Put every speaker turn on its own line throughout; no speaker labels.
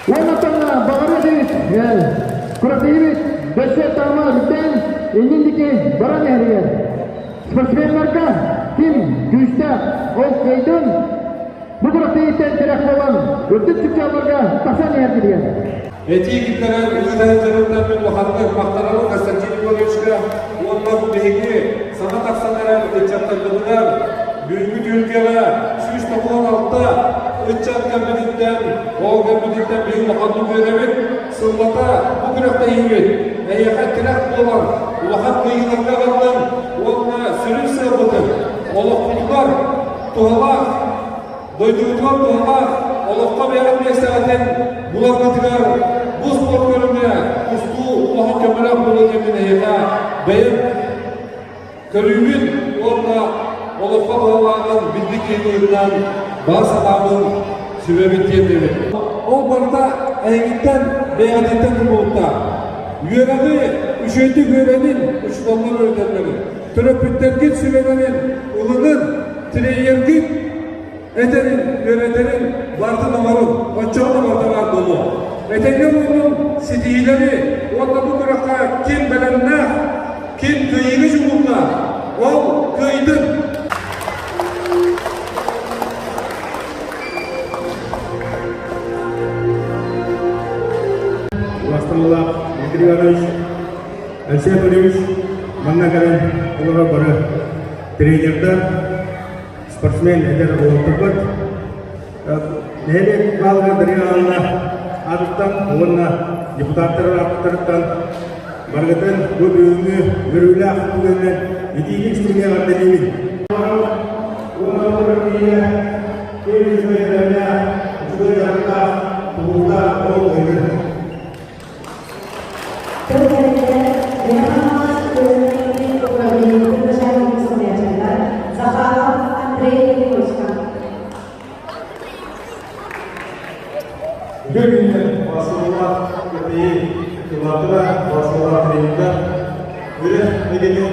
Уонна баҕарыах эбит, күрэхтэһиибит өссө таһыма үрдээн, иннин диэки баран иһэригэр. Спортсменнарга ким күүстээх ол кыайдын, бу күрэхтэһииттэн тирэх буолан, үрдүк чыпчаалларга тахсан иһэргитигэр.
Этии киллэрэн ыытан дьарыктан мин улаханнык махтанабын Константин Егоровичка уонна биһиги саҥа тахсан эрэр ыччаттарбытыгар бүгүҥҥү түһүлгэҕэ 196 ыччат кэлбититтэн, ол кэлбититтэн биһиги улаханнык үөрэбит, сыллата бу күрэхтэһиибит эйиэхэ тирэх буолан, улахан кыайыыларга аҕаллан уонна сүрүн сыалбытын олохпутугар туһалаах Дойдубутугар туһалаах, олоххо бэйэҕит миэстэҕитин буларгытыгар бу спорт көрүҥэ тустуу улахан көмөлөөх буолуо диэммин эһиэхэ бэйэм көрүүбүн уонна олоххо туһалааҕын билбит киһи быһыытынан баҕа санаабын сүбэбин тиэрдэбин. Ол барыта эйигиттэн бэйэҕититтэн тутулуктаах. Үөрэҕи үчүгэйдик үөрэнин, учууталлар үөрэтэллэрин, төрөппүттэргит сүбэлэрин ылынын, Тирэйэргит этэрин, үөрэтэрин барытын оҥорун, оччоҕуна барыта баар буолуо. Этэҥҥэ буоллун, ситиһиилэри уонна бу күрэххэ ким бэлэмнээх, ким кыайыыга дьулуурдаах, ол кыайдын!
Убастабыллаах Дмитрий Иванович, Алексей Анатольевич, манна кэлэн олорор бары Тренердар, спортсмен эдэр уолаттарбыт нэһилиэк баалыгар Дария Ивановна аатыттан уонна депутаттар ааттарыттан барыгытын бу бүгүҥҥү үөрүүлээх түгэнинэн итиитик истиҥҥэ эҕэрдэлиибин. Уонна киһиэ ким үчүгэй бэлэмнээх, үчүгэй дьарыктаах, тулуурдаах ол өйүн.
Захаров Андрей Егоровичка.
Бүгүн Басыллах КТИ кылаатыра Басыллах тренердар үөрэх эйгэтин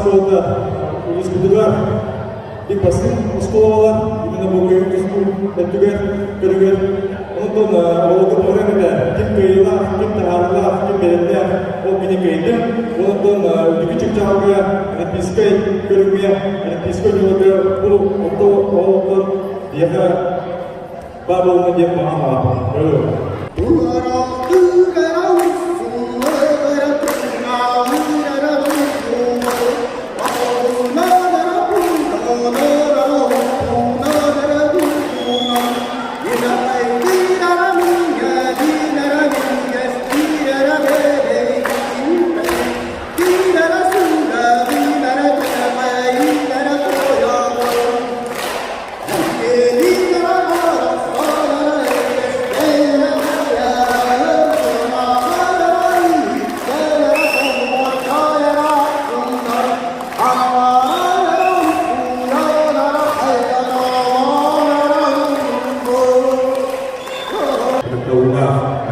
суолта улууспутугар Бик басым оскуолалар именно бу көҥүл тустуу өттүгэр көрүгэр онтон оҕолорго баҕарыам этэ ким кыайыылаах, ким таһаарыылаах, ким бэлэмнээх ол кини кыайда. Онтон үрдүкү чыпчаалга олимпийскай көрүҥҥэ олимпийскай оонньууларга бу онто оҕолортон биһиэхэ баар буолуо диэн баҕа санаалаахпын.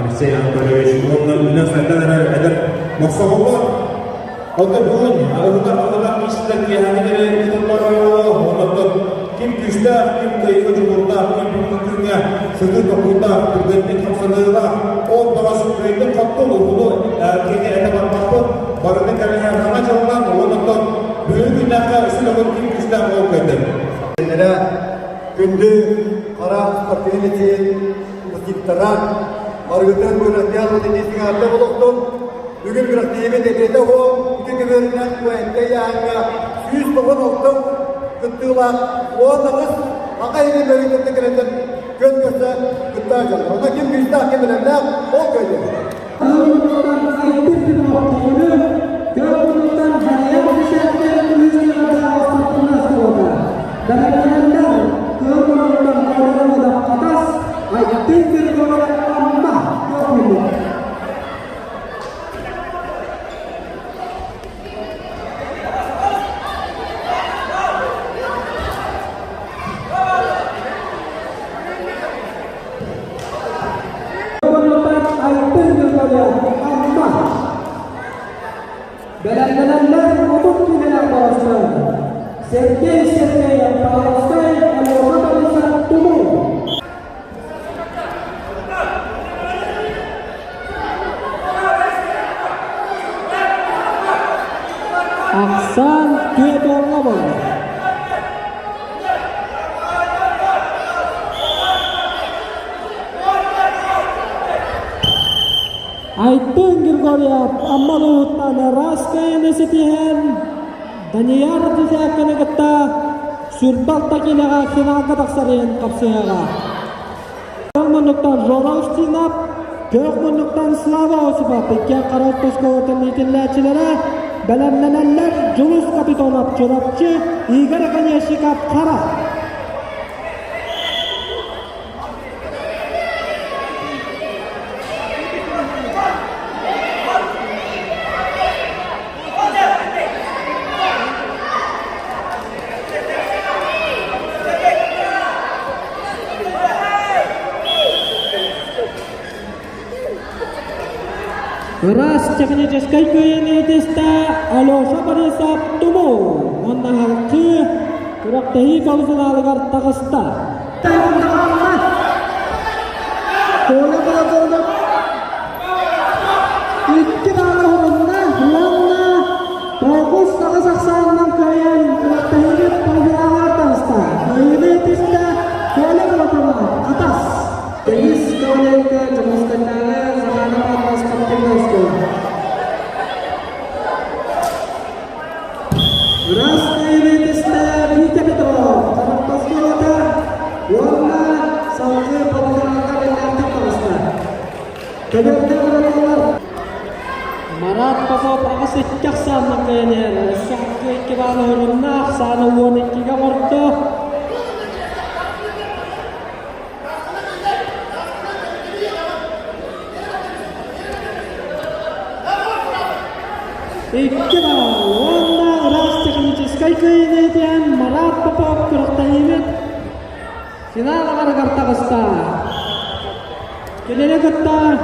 Алексей Анатольевич уонна үүнэн-сайдан эрэр эдэр мохсоҕоллор. Онто бүгүн ыһыгар алларах миэстэтэ киэһээҥҥи эрэ ыытыллар оннуттан ким күүстээх, ким кыайыыга дьулуурдаах, ким бүгүҥҥү күҥҥэ сытыы токуйдаах, түргэнник хамсаныылаах, ол баҕас кыайдын-хоттун уһуну кини этэ барбаппыт, барыны кэрэһэ саҥа дьылынан уоннуттан бүгүҥҥү күннээххэ үсүн өгүл ким күүстээх ол кыайдын.
Күндү хара спортивный лицей выпускниктара барыгытын быыраттыан ситиһиҥҥэ олохтун бүгүн күрэхтэһиибит этиэтэ уол ити көбүөрүнэн УНТ ыйааһыҥҥа 196 кыттыылаах 19 аҕа иһин бөрүтүттэн кэлэн күөн көрсө кыттаа дьон. Онно ким күүстээх, ким бэлэмнээх, ол кыайдын.
Бэлэмнэнэллэр 30 киилэлээх баҕастар. Сергей Сергеев Павловскай, Алена Борисов Тумул.
Ахсаан түөрт уоҥҥа буолла. Айдын Григорьев Амма улууһуттан ыраас кыайыыны ситиһэн, Данияр Дизякины кытта 26 киилэҕэ финалга тахсар иһин хапсыһыаҕа. Муннуктан Жора Устинов, Көөх муннуктан Слава Осипов икки хара оскуолатын иитиллээччилэрэ бэлэмнэнэллэр Дьулус Капитонов Чурапчы, Игорь Оконешников Хара. Ыраас техническэй кыайыыны итистэ Алеша Борисов Тумул уонна халкы күрэхтэһии полуфиналыгар таҕыста. Коля Платонов икки даҕаны уһунна уонна тоҕус аҕыс ахсаанынан кыайан күрэхтэһиибит полуфиналыгар таҕыста. Кыайыыны итистэ Коля Платонов Хатас. Денис Коваленко Дьокуускайдааҕы Захарова спортивнай оскуола. Ыраас кыайыыны итистэ Витя Петров Хампа оскуолата уонна салгыы полуфиналга бэллээхтик таҕыста. Көбүөрдээх уратылар Марат Попов аҕыс икки ахсааннан кыайан иһэр. Өссө икки баалы уһурунна, ахсаана уон иккигэ оҥордо. Икки баал уонна ыраас техническэй кыайыыны итиэн Марат Попов күрэхтэһиибит финал аҕарыгар таҕыста. Кинини кытта.